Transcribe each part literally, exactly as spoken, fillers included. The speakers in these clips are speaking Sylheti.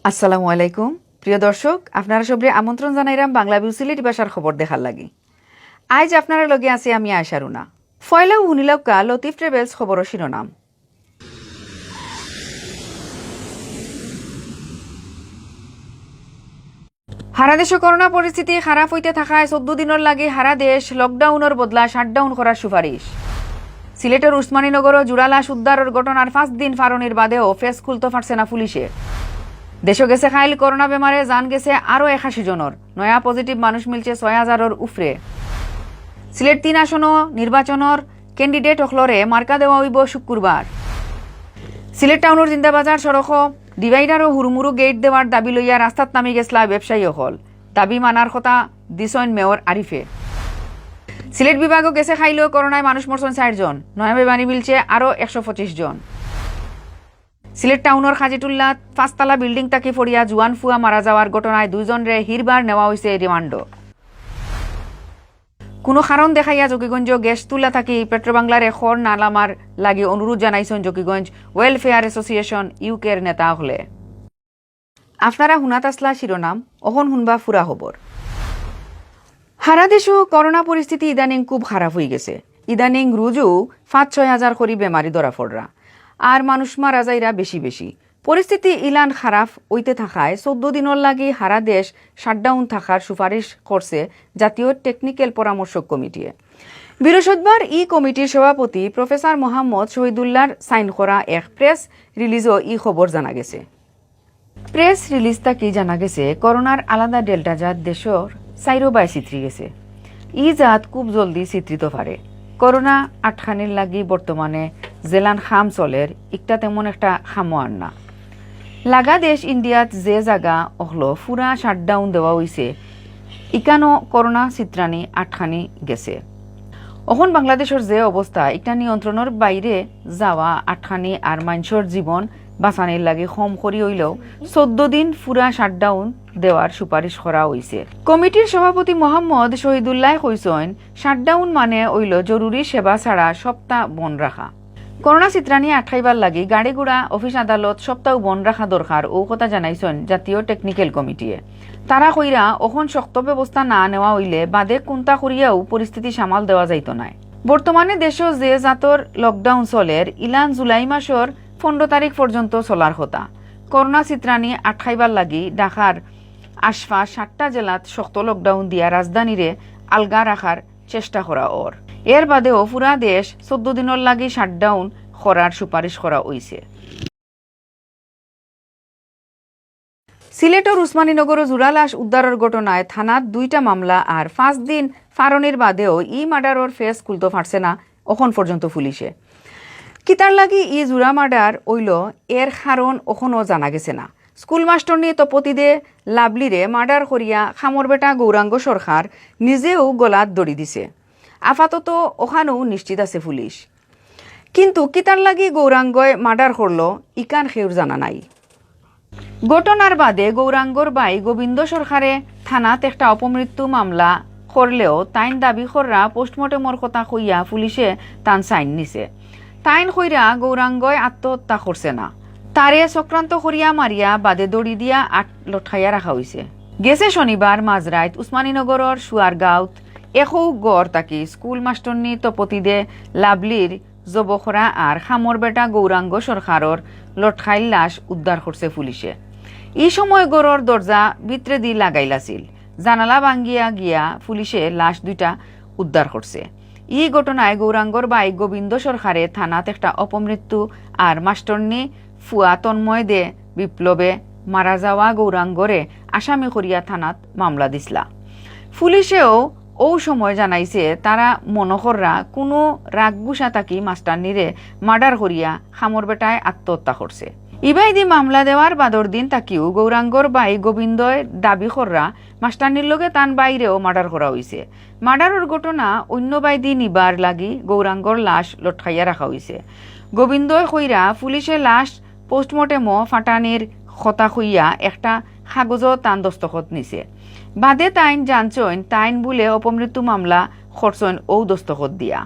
আসসালামু আলাইকুম। প্রিয় দর্শক, আপনারা সবরে আমন্ত্রণ জানাইরাম বাংলা ভিউ সিলেটি ভাষার খবর দেখার লাগি। আইজ আপনারার লগে আছি আমি আয়েশা রুনা। ফয়লাউ হুনিলাউক্কা লতিফ ট্রাভেলস খবরর শিরোনাম। হারা দেশো করোনা পরিস্থিতি খারাপ অইতে থাকায় চৌদ্দ দিনর লাগি হারা দেশ লকডাউনর বদলা শাটডাউন করার সুপারিশ। সিলেটর উসমানীনগরো জুড়া লাশ উদ্ধারর ঘটনার পাঁচ দিন ফারনির বাদেও ফেস খুলতো পারছে না পুলিশে। দেশো গেছে কাইল করোনা বেমারে জান গেছে আরো একাশি জনর। নয়া পজিটিভ মানুষ মিলছে ছয় হাজারর উফরে। সিলেট তিন আসনো নির্বাচনর ক্যান্ডিডেট অকলরে মার্কা দেওয়া অইবো শুক্রবার। সিলেট টাউনর জিন্দাবাজার সড়কো ডিভাইডারো হুরুমুরু গেট দেওয়ার দাবি লইয়া রাস্তাত নামি গেছলা ব্যবসায়ী অকল। দাবি মানার কথা দিছইন মেয়র আরিফে। সিলেট বিভাগো গেছে কাইলো করোনায় মানুষ মরছইন চাইরজন, নয়া বেমারি মিলছে আরো একশো পঁচিশ জন। সিলেট টাউনর খাজিটুল্লাত পাঁচতলা বিল্ডিং থাকি পড়িয়া জুয়ান ফুয়া মারা যাওয়ার ঘটনায় দুইজনরে হিরবার নেওয়া অইছে রিমান্ডো। কুনু কারণ দেখাইয়া জকিগঞ্জ গ্যাস তুলা থাকি পেট্রোবাংলারে খড় না লামার লাগি অনুরোধ জানাইছইন জকিগঞ্জ ওয়েলফেয়ার অ্যাসোসিয়েশন ইউকের নেতা অকলে। আপনারা হুনাত আছলা শিরোনাম, অখন হুনবা ফুরা খবর। হারা দেশো করোনা পরিস্থিতি ইদানিং খুব খারাপ অইগেছে। ইদানিং রুজু পাঁচ ছয় হাজার করি বেমারি ধরা পড়রা, আর মানুষ মারা যাইরা বেশি বেশি। পরিস্থিতি ইলান খারাপ অইতে থাকায় চৌদ্দ দিনর লাগি হারা দেশ শাটডাউন থাকার সুপারিশ করছে জাতীয় টেকনিক্যাল পরামর্শক কমিটিয়ে। বৃহস্পতিবার ই কমিটির সভাপতি প্রফেসর মোহাম্মদ শহীদুল্লাহর সাইন করা এক প্রেস রিলিজো ই খবর জানা গেছে। প্রেস রিলিজ থাকি জানা গেছে, করোনার আলাদা ডেল্টা জাত দেশর চাইরো বায় ছিতরি গেছে। ই জাত খুব জলদি ছিতরিতো পারে। করোনা আটকানির লাগি বর্তমানে যেলান কাম চলের, ইকটা তেমন একটা কামও আর না। লাগা দেশ ইন্ডিয়াত যে জাগা অকলো ফুরা শাটডাউন দেওয়া অইছে, ইকানো করোনা ছিতরানি আটকানি গেছে। অখন বাংলাদেশর যে অবস্থা, ইকটা নিয়ন্ত্রণর বাইরে যাওয়া আটকানি আর মানষর জীবন বাঁচানির লাগি কম করি অইলেও চৌদ্দ দিন ফুরা শাটডাউন দেওয়ার সুপারিশ করা অইছে। কমিটির সভাপতি মোহাম্মদ শহীদুল্লায় কইছইন, শাটডাউন মানে অইলো জরুরি সেবা ছাড়া সবতা বন্ধ রাখা। করোনা ছিতরানি আটকাইবার লাগি গাড়ি-ঘোড়া, অফিস-আদালত সবতাউ বন্ধ রাখা দরকার, অউ কথা জানাইছইন জাতীয় টেকনিক্যাল কমিটিয়ে। তারা কইরা, অখন শক্ত ব্যবস্থা না নেওয়া অইলে বাদে কুন্তা করিয়াউ পরিস্থিতি সামাল দেওয়া যাইতো নায়। বর্তমানে দেশো যে জাতর লকডাউন চলের, ইলান জুলাই মাসর পনরো তারিখ পর্যন্ত চলার কথা। করোনা ছিতরানি আটকাইবার লাগি ঢাকার আশপাশ সাতটা জেলাত শক্ত লকডাউন দিয়া রাজধানীরে আলগা রাখার চেষ্টা করা অর। এর বাদেও ফুরা দেশ চৌদ্দ দিনর লাগি শাটডাউন করার সুপারিশ করা অইছে। সিলেটর উসমানীনগরো জুড়া লাশ উদ্ধারর ঘটনায় থানাত দুইটা মামলা আর পাঁচ দিন ফারনির বাদেও ই মার্ডারর ফেস খুলতো পারছে না অখন পর্যন্ত পুলিশে। কিতার লাগি ই জুড়া মার্ডার অইলো, এর কারণ অখনো জানা গেছে না। স্কুল মাস্টরনি তপতি দে লাভলিরে মার্ডার করিয়া কামর বেটা গৌরাঙ্গ সরকার নিজেউ গলাত দড়ি দিছে। আপাতত অখানউ নিশ্চিত আছে পুলিশ। কিন্তু কিতার লাগি গৌরাঙ্গয় মার্ডার করলো, ইখান কেউর জানা নাই। ঘটনার বাদে গৌরাঙ্গর ভাই গোবিন্দ সরকারে থানাত একটা অপমৃত্যু মামলা করলেও তাইন দাবি কররা পোস্টমর্টেমর কথা কইয়া পুলিশে তান সাইন নিছে। তাইন কইরা গৌরাঙ্গয় আত্মহত্যা করছে না, তারে চক্রান্ত করিয়া মারিয়া বাদে দড়ি দিয়া আট-, লটকাইয়া রাখা অইছে। গেছে শনিবার মাঝরাইত উসমানীনগরর সুয়ারগাঁওত একউ ঘর থাকি স্কুল মাস্টরনি তপতি দে লাভলির জবখরা আর কামর বেটা গৌরাঙ্গ সরকারর লটকাইল লাশ উদ্ধার করছে পুলিশে। ই সময় ঘরর দরজা ভিতরেদি লাগাইল আছিল। জানালা ভাঙ্গিয়া গিয়া পুলিশে লাশ দুইটা উদ্ধার করছে। ই ঘটনায় গৌরাঙ্গর ভাই গোবিন্দ সরকারে থানাত একটা অপমৃত্যু আর মাস্টরনি ফুয়া তন্ময় দে বিপ্লবে মারা যাওয়া গৌরাঙ্গরে আসামি করিয়া থানাত মামলা দিছলা। পুলিশেও অউ সময় জানাইছে, তারা মনো কররা কুনু রাগ গুসা থাকি মাস্টারনিরে মার্ডার করিয়া কামর বেটায় আত্মহত্যা করছে। ইবায়দি মামলা দেওয়ার বাদর দিন থাকিউ গৌরাঙ্গর ভাই গোবিন্দয় দাবি কররা মাস্টারনির লগে তান ভাইরেও মার্ডার করা অইছে। মার্ডারর ঘটনা অইন্য বায়দি নিবার লাগি গৌরাঙ্গর লাশ লটকাইয়া রাখা অইছে। গোবিন্দয় কইরা পুলিশে লাশ পোস্টমর্টেমো ফাটানির কথা কইয়া একটা কাগজো তান দস্তখত নিছে। বাদে তাইন জানছইন, তাইন বুলে অপমৃত্যু মামলা করছইন অউ দস্তখত দিয়া।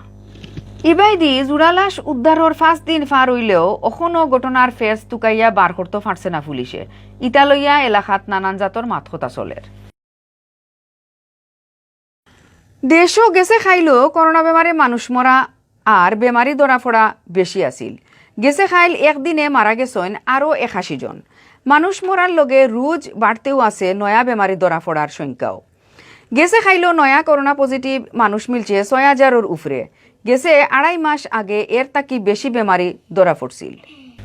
ইবায়দি জুড়া লাশ উদ্ধারর পাঁচ দিন পার অইলেও অখনো ঘটনার ফেজ তুকাইয়া বার করতো পারছে না পুলিশে। ইতা লইয়া এলাকাত নানান জাতর মাত-কথা চলের। দেশো গেছে কাইলো করোনা বেমারে মানুষ মরা আর বেমারি ধরা পড়া বেশি আছিল। গেছে কাইল একদিনে মারা গেছইন আরও একাশি জন। মানুষ মরার লগে রুজ বাড়তেউ আছে নয়া বেমারি ধরা পড়ার সংখ্যাও। গেছে কাইলো নয়া করোনা পজিটিভ মানুষ মিলছে ছয় হাজারর উপরে। গেছে আড়াই মাস আগে এর থাকি বেশি বেমারি ধরা পড়ছিল।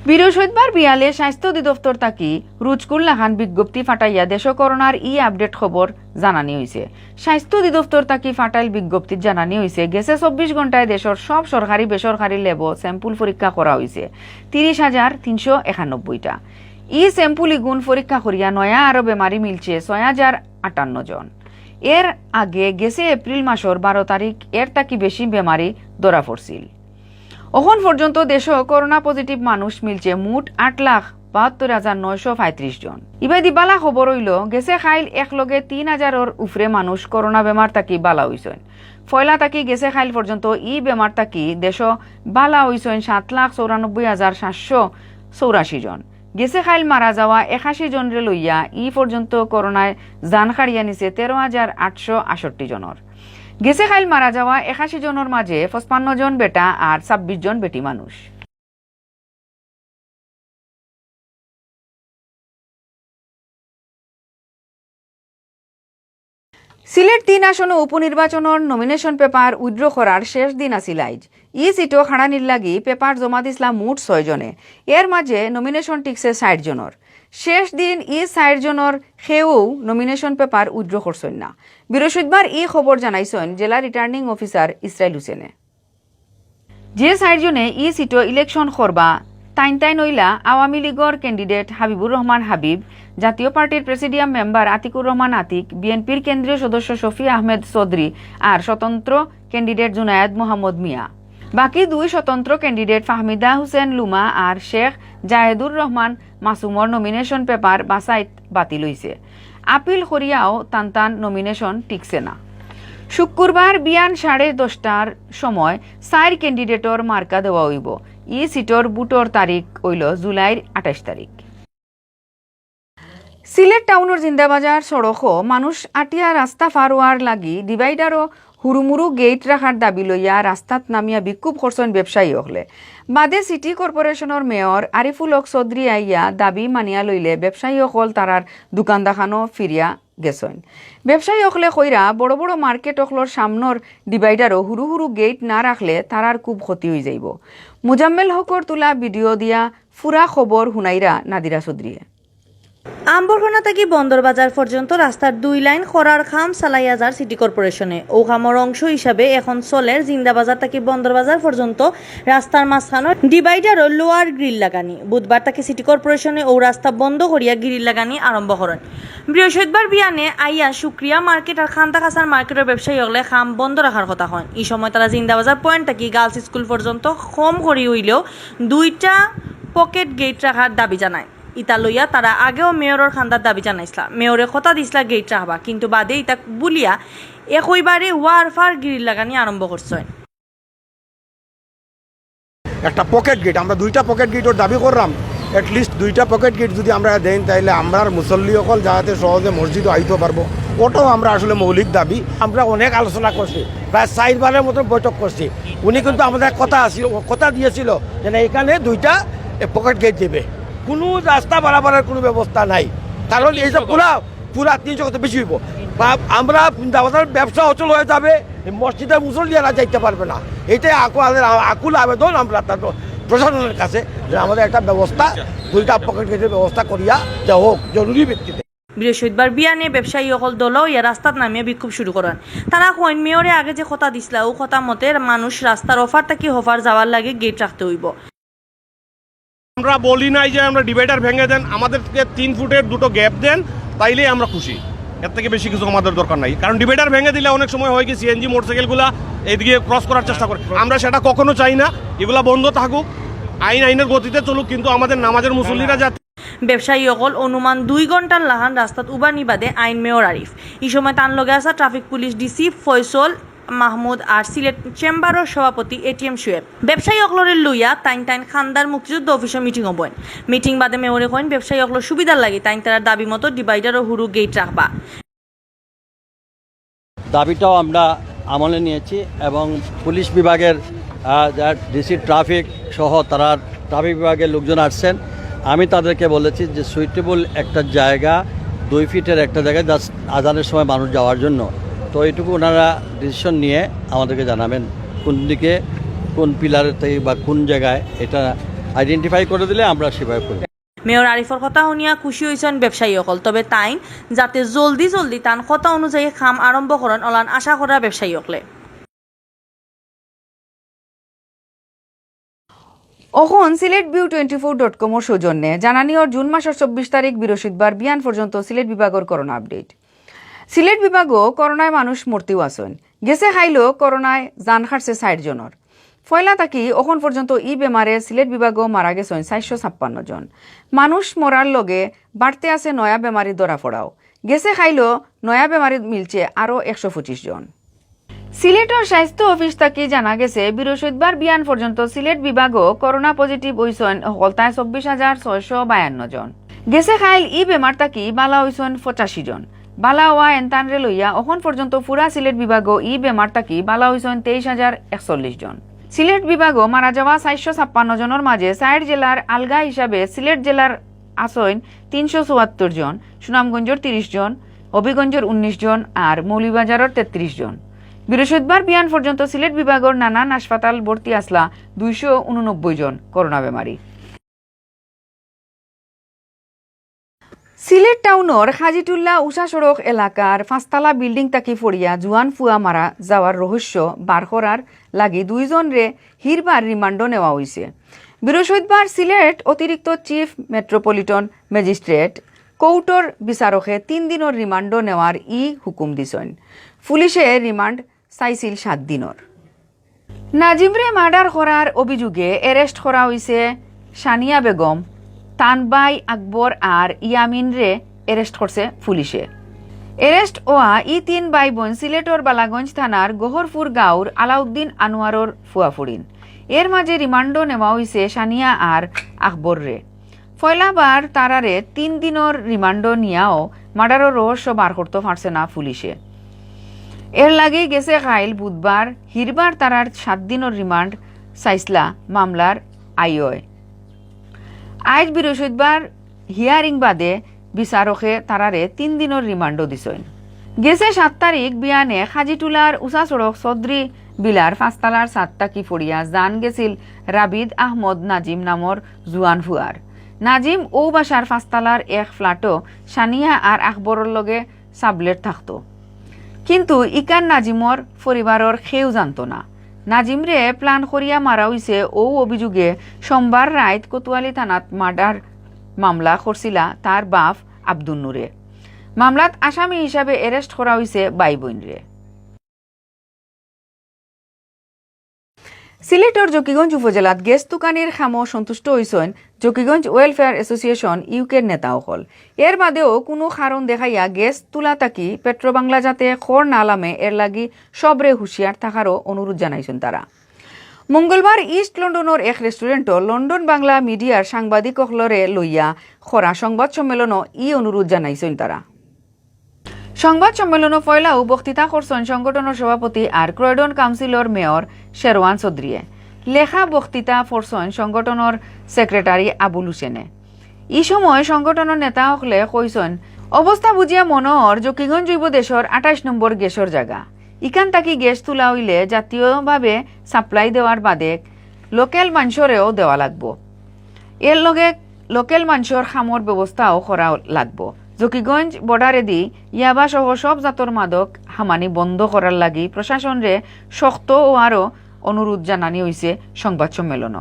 বৃহস্পতিবার বিয়ালে স্বাস্থ্য অধিদপ্তর থাকি রুজকুর লাখান বিজ্ঞপ্তি ফাটাইয়া দেশো করোনার ই আপডেট খবর জানানি অইছে। স্বাস্থ্য অধিদপ্তর থাকি ফাটাইল বিজ্ঞপ্তিত জানানি অইছে, গেছে চব্বিশ ঘন্টায় দেশর সব সরকারি বেসরকারি ল্যাবো স্যাম্পল পরীক্ষা করা অইছে তিরিশ হাজার তিনশো একানব্বইটা। ই স্যাম্পল ইগুন পরীক্ষা করিয়া নয়া আরো বেমারি মিলছে ছয় হাজার আটান্ন জন। এর আগে গেছে এপ্রিল মাসর বারো তারিখ এর থাকি বেশি বেমারি ধরা পড়ছিল। অখন পর্যন্ত দেশো করোনা পজিটিভ মানুষ মিলছে মোট আট লাখ বাহাত্তর হাজার নয়শো পঁয়ত্রিশ জন। ইবায়দি বালা খবর অইলো, গেছে কাইল একলগে তিন হাজারর উপরে মানুষ করোনা বেমার থাকি বালা অইছইন। পয়লা থাকি গেছে কাইল পর্যন্ত ই বেমার থাকি দেশো বালা অইছইন সাত লাখ চৌরানব্বই হাজার সাতশো চৌরাশি জন। গেছে কাইল মারা যাওয়া একাশি জনরে লইয়া ই পর্যন্ত করোনায় জান কাড়িয়া নিছে তেরো হাজার আটশো আটষট্টি জনর। গেছে কাইল মারা যাওয়া একাশি জনর মাঝে পঁচপান্ন জন বেটা আর ছাব্বিশ জন বেটি মানুষ। সিলেট তিন আসনো উপনির্বাচনর নমিনেশন পেপার উইথড্র করার শেষ দিন আছিল আইজ। ই সিটো খাড়ানির লাগি পেপার জমা দিছলা মোট ছয় জনে। এর মাঝে নমিনেশন টিকছে ষাইট জনর। শেষ দিন ই ষাইট জনর কেউও নমিনেশন পেপার উইথড্র করছইন না। বৃহস্পতিবার ই খবর জানাইছইন জেলা রিটার্নিং অফিসার ইসরাইল হোসেনে। যে ষাইট জনে ই সিটো ইলেকশন করবা, তাইন তাইন অইলা আওয়ামী লীগর ক্যান্ডিডেট হাবিবুর রহমান হাবিব, জাতীয় পার্টির প্রেসিডিয়াম মেম্বার আতিকুর রহমান আতিক, বিএনপির কেন্দ্রীয় সদস্য শফি আহমেদ চৌধুরী আর স্বতন্ত্র ক্যান্ডিডেট জুনায়েদ মোহাম্মদ মিয়া। বাকি দুই স্বতন্ত্র ক্যান্ডিডেট ফাহমিদা হোসেন লুমা আর শেখ জাহেদুর রহমান মাসুমর নমিনেশন পেপার বাছাইত বাতিল অইছে। আপিল করিয়াও তান তান নমিনেশন টিকছে না। শুক্রবার বিয়ান সাড়ে দশটার সময় চাইর ক্যান্ডিডেটর মার্কা দেওয়া অইবো। ই সিটর ভোটর তারিখ অইলো জুলাইর আঠাইশ তারিখ। সিলেট টাউনর জিন্দাবাজার সড়কো মানুষ আটিয়া রাস্তা পার অওয়ার লাগি ডিভাইডারো হুরুমুরু গেইট রাখার দাবি লইয়া রাস্তাত নামিয়া বিক্ষোভ করছইন ব্যবসায়ী অকলে। বাদে সিটি কর্পোরেশনর মেয়র আরিফুল হক চৌধুরী আইয়া দাবি মানিয়া লইলে ব্যবসায়ী অকল তারার দোকান দাখানো ফিরিয়া গেছইন। ব্যবসায়ী অকলে কইরা বড় বড় মার্কেট অকলর সামনর ডিভাইডারো হুরু হুরু গেইট না রাখলে তারার খুব ক্ষতি অইযাইবো। মুজাম্মেল হকর তুলা ভিডিও দিয়া পুরা খবর হুনাইরা নাদিরা চৌধুরীয়ে। আম্বরখানা থাকি বন্দর বাজার পর্যন্ত রাস্তার দুই লাইন করার কাম চালাইয়া যার সিটি কর্পোরেশনে। অউ কামর অংশ হিসাবে এখন চলের জিন্দাবাজার থাকি বন্দর বাজার পর্যন্ত রাস্তার মাঝখানো ডিভাইডারো লোয়ার গ্রিল লাগানি। বুধবার থাকি সিটি কর্পোরেশনে অউ রাস্তা বন্ধ করিয়া গ্রিল লাগানি আরম্ভ করইন। বৃহস্পতিবার বিয়ানে আইয়া শুক্রিয়া মার্কেট আর খান্তা খাসার মার্কেটর ব্যবসায়ী অকলে কাম বন্ধ রাখার কথা কইন। ই সময় তারা জিন্দাবাজার পয়েন্ট থাকি গার্লস স্কুল পর্যন্ত কম করি অইলেও দুইটা পকেট গেইট রাখার দাবি জানায়। ইতা লইয়া তারা আগেও মেয়রর কান্দাত দাবি জানাইছলা। মেয়রে কথা দিছলা গেইট রাখবা, কিন্তু বাদে ইতা বুলিয়া একইবারে ওয়ার ফার গ্রিল লাগানি আরম্ভ করছইন। একটা পকেট গেইট, আমরা দুইটা পকেট গেইটর দাবি করলাম, অ্যাটলিস্ট দুইটা পকেট গেইট যদি আমরা দেইন, তাইলে আমরার মুসল্লি অকল যাতে সহজে মসজিদো আইতো পারবো, ওটাও আমরা আসলে মৌলিক দাবি। আমরা অনেক আলোচনা করছি, প্রায় চাইরবারের মতো বৈঠক করছি। উনি কিন্তু আমাদের কথা আছিল, ও কথা দিয়েছিল যে না, এখানে দুইটা পকেট গেইট দেবে, কোনো রাস্তা বাড়াবাড়ার কোনো ব্যবস্থা নাই, কারণ এই যে পুরা পুরা তিনশো কত বেশি অইবো। বা আমরা জিন্দাবাজার ব্যবসা অচল হয়ে যাবে, এই মসজিদের মুসল্লিরা যাইতে পারবে না। এটাই আকুল, আকুল আবেদন আমরা তার প্রশাসনের কাছে যে আমাদের একটা ব্যবস্থা, দুইটা পকেট গেটের ব্যবস্থা করিয়া দেওয়া হোক জরুরি ভিত্তিতে। বৃহস্পতিবার বিয়ানে ব্যবসায়ী অকল দল অইয়া রাস্তাত নামিয়া বিক্ষোভ শুরু করইন। তারা কইন, মেয়রে আগে যে কথা দিছলা, অউ কথা মতে মানুষ রাস্তার ওপার থাকি হপার যাওয়ার লাগি গেইট রাখতে অইবো। আমরা বলি নাই যে আমরা ডিভাইডার ভেঙে দেন, আমাদেরকে তিন ফুটের দুটো গ্যাপ দেন, তাইলেই আমরা খুশি। এর থেকে বেশি কিছু আমাদের দরকার নাই, কারণ ডিভাইডার ভেঙে দিলে অনেক সময় হয় কি, সিএনজি মোটরসাইকেলগুলা এইদিকে ক্রস করার চেষ্টা করে। আমরা সেটা কখনো চাই না, এগুলা বন্ধ থাকুক, আইন আইনের গতিতে চলুক, কিন্তু আমাদের নামাজের মুসল্লিরা যাতে ব্যবসায়ী অকল অনুমান দুই ঘন্টার লাখান রাস্তাত উবানি বাদে আইন মেয়র আরিফ। ই সময় তান লগে আসা ট্রাফিক পুলিশ ডিসি ফয়সল মাহমুদ আর সিলেট চেম্বারর সভাপতি এটিএম শুয়েব। ব্যবসায়ী অকলরে লইয়া তাইন তাইন খান্দার মুক্তিযুদ্ধ অফিসো মিটিংও বইন। মিটিং বাদে মেয়রে কইন, ব্যবসায়ী অকলর সুবিধার লাগি তাইন তারার দাবি মতো ডিভাইডার ও হুরু গেট রাখবা। দাবিটাও আমরা আমলে নিয়েছি এবং পুলিশ বিভাগের, আহ, যারা ডিসি ট্রাফিক সহ তারা ট্রাফিক বিভাগের লোকজন আসছেন। আমি তাদেরকে বলেছি যে সুইটেবল একটা জায়গা, দুই ফিটের একটা জায়গায় জাস্ট আজানের সময় মানুষ যাওয়ার জন্য। তো এইটুকু ওনারা ডিসিশন নিয়ে আমাদেরকে জানাবেন কোন দিকে, কোন পিলারের থেকে বা কোন জায়গায়, এটা আইডেন্টিফাই করে দিলে আমরা সেভাবে করব। মেয়র আরিফর কথা হুনিয়া খুশি অইছইন ব্যবসায়ী অকল, তবে তাইন যাতে জলদি জলদি তান কথা অনুযায়ী কাম আরম্ভ করইন, অলান আশা করা ব্যবসায়ী অকলে। অখন Sylhet view twenty four dot কমর সৌজন্যে জানানিওর জুন মাসর চব্বিশ তারিখ বৃহস্পতিবার বিয়ান পর্যন্ত সিলেট বিভাগর করোনা আপডেট। সিলেট বিভাগও করোনায় মানুষ মরতেও আছইন। গেছে কাইলো করোনায় জান হারছে ষাইট জনর। পয়লা থাকি অখন পর্যন্ত ই বেমারে সিলেট বিভাগও মারা গেছইন চাইরশো ছাপ্পান্ন জন। মানুষ মরার লগে বাড়তে আছে নয়া বেমারি ধরা পড়াও। গেছে কাইলো নয়া বেমারি মিলছে আরও একশো পঁচিশ জন। সিলেটর স্বাস্থ্য অফিস থাকি জানা গেছে, বৃহস্পতিবার বিয়ান পর্যন্ত সিলেট বিভাগও করোনা পজিটিভ অইছইন হকলতায় চব্বিশ হাজার ছয়শো বায়ান্ন জন। গেছে কাইল ই বেমার থাকি বালা অইছইন পঁচাশি জন। বালা অওয়া এনতানরে লইয়া অখন পর্যন্ত পুরা সিলেট বিভাগও ই বেমার থাকি বালা অইছইন তেইশ হাজার একচল্লিশ জন। সিলেট বিভাগও মারা যাওয়া চাইরশো ছাপ্পান্ন জনর মাঝে চাইর জেলার আলগা হিসাবে সিলেট জেলার আছইন তিনশো চুয়াত্তর জন, সুনামগঞ্জর তিরিশ জন, হবিগঞ্জর উনিশ জন আর মৌলভীবাজারর তেত্রিশ জন। বৃহস্পতিবার বিয়ান পর্যন্ত সিলেট বিভাগর নানান হাসপাতাল ভর্তি আছলা দুইশো উননব্বই জন করোনা বেমারি। সিলেট টাউনর খাজিটুল্লা উষা সড়ক এলাকার পাঁচতলা বিল্ডিং থাকি পড়িয়া জুয়ান ফুয়া মারা যাওয়ার রহস্য বার করার লাগি দুইজনরে হিরবার রিমান্ডও নেওয়া অইছে। বৃহস্পতিবার সিলেট অতিরিক্ত চিফ মেট্রোপলিটন ম্যাজিস্ট্রেট কোর্টর বিচারকে তিন দিনর রিমান্ডও নেওয়ার ই হুকুম দিছইন। পুলিশে রিমান্ড চাইছিল সাত দিনর। নাজিমরে মার্ডার করার অভিযোগে অ্যারেস্ট করা অইছে সানিয়া বেগম, তান ভাই আকবর আর ইয়ামিনরে অ্যারেস্ট করছে পুলিশে। অ্যারেস্ট অওয়া ই তিন ভাই বইন সিলেটর বালাগঞ্জ থানার গহরপুর গাঁওর আলাউদ্দিন আনোয়ারর ফুয়াফুড়িন। এর মাঝে রিমান্ডও নেওয়া অইছে সানিয়া আর আকবররে। পয়লাবার তারারে তিন দিনর রিমান্ডও নিয়াও মার্ডারর রহস্য বার করতো পারছে না পুলিশে। এর লাগি গেছে কাইল বুধবার, হিরবার তারার সাত দিনর রিমান্ড চাইছলা মামলার আইওয়ে। আইজ বৃহস্পতিবার হিয়ারিং বাদে বিচারকে তারারে তিন দিনর রিমান্ডও দিছইন। গেছে সাত তারিখ বিয়ানে খাজিটুলার উষা সড়ক চৌধুরী বিলার পাঁচতলার ছাদ থাকি পড়িয়া জান গেছিল রাবিদ আহমদ নাজিম নামর জুয়ান ফুয়ার। নাজিম অউ বাসার পাঁচতলার এক ফ্ল্যাটও সানিয়া আর আকবরর লগে সাবলেট থাকতো। কিন্তু ইকান নাজিমর পরিবারর কেউ জানতো না। নাজিমরে প্ল্যান করিয়া মারা অইছে অউ অভিযোগে সোমবার রাইত কোতোয়ালি থানাত মার্ডার মামলা করছিলা তার বাপ আব্দুন নূরে। মামলাত আসামি হিসাবে অ্যারেস্ট করা অইছে ভাই বইনরে। সিলেটর জকিগঞ্জ উপজেলাত গ্যাস তুকানির কামো সন্তুষ্ট অইছইন জকিগঞ্জ ওয়েলফেয়ার অ্যাসোসিয়েশন ইউকের নেতা অকল। এর বাদেও কুনু কারণ দেখাইয়া গ্যাস তুলা থাকি পেট্রোবাংলা যাতে খর না লামে, এর লাগি সবরে হুঁশিয়ার থাকারও অনুরোধ জানাইছইন তারা। মঙ্গলবার ইস্ট লন্ডনর এক রেস্টুরেন্টো লন্ডন বাংলা মিডিয়ার সাংবাদিক অকলরে লইয়া করা সংবাদ সম্মেলনো ই অনুরোধ জানাইছইন তারা। সংবাদ সম্মেলনো পয়লাউ বক্তৃতা করছইন সংগঠনর সভাপতি আর ক্রয়ডন কাউন্সিলর মেয়র শেরওয়ান চৌধুরীয়ে। লেখা বক্তৃতা পড়ছইন সংগঠনর সেক্রেটারি আবুল হোসেনে। ই সময় সংগঠনর নেতা অকলে কইছইন, অবস্থা বুঝিয়া মনো অর জকিগঞ্জ অইবো দেশর আঠাইশ নম্বর গ্যাসর জাগা। ইকান থাকি গ্যাস তুলা অইলে জাতীয়ভাবে সাপ্লাই দেওয়ার বাদে লোকাল মানষরেও দেওয়া লাগবো। এর লগে লোকাল মানষর কামর ব্যবস্থাও করা লাগবো। জকিগঞ্জ বর্ডারেদি ইয়াবা সহ সব জাতর মাদক হামানি বন্ধ করার লাগি প্রশাসনরে শক্ত অওয়ারও অনুরোধ জানানি অইছে সংবাদ সম্মেলনো।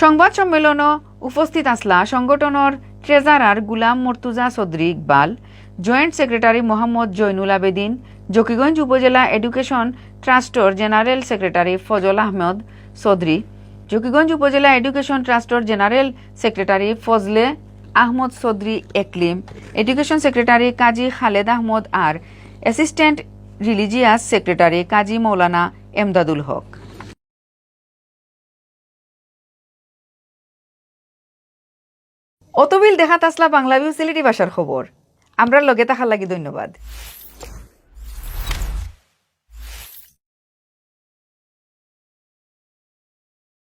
সংবাদ সম্মেলনো উপস্থিত আছলা সংগঠনর ট্রেজারার গুলাম মর্তুজা চৌধুরী ইকবাল, জয়েন্ট সেক্রেটারি মোহাম্মদ জয়নুল আবেদিন, জকিগঞ্জ উপজেলা এডুকেশন ট্রাস্টর জেনারেল সেক্রেটারি ফজল আহমদ চৌধুরী, জকিগঞ্জ উপজেলা এডুকেশন ট্রাস্টর জেনারেল সেক্রেটারি ফজলে আহমদ চৌধুরী একলিম, এডুকেশন সেক্রেটারি কাজী খালেদ আহমদ আর অ্যাসিস্ট্যান্ট রিলিজিয়াস সেক্রেটারি কাজী মৌলানা এমদাদুল হক। অতবিল দেখাত আছলা বাংলা ভিউ সিলেটি ভাষার খবর। আমরার লগে থাকার লাগি ধন্যবাদ।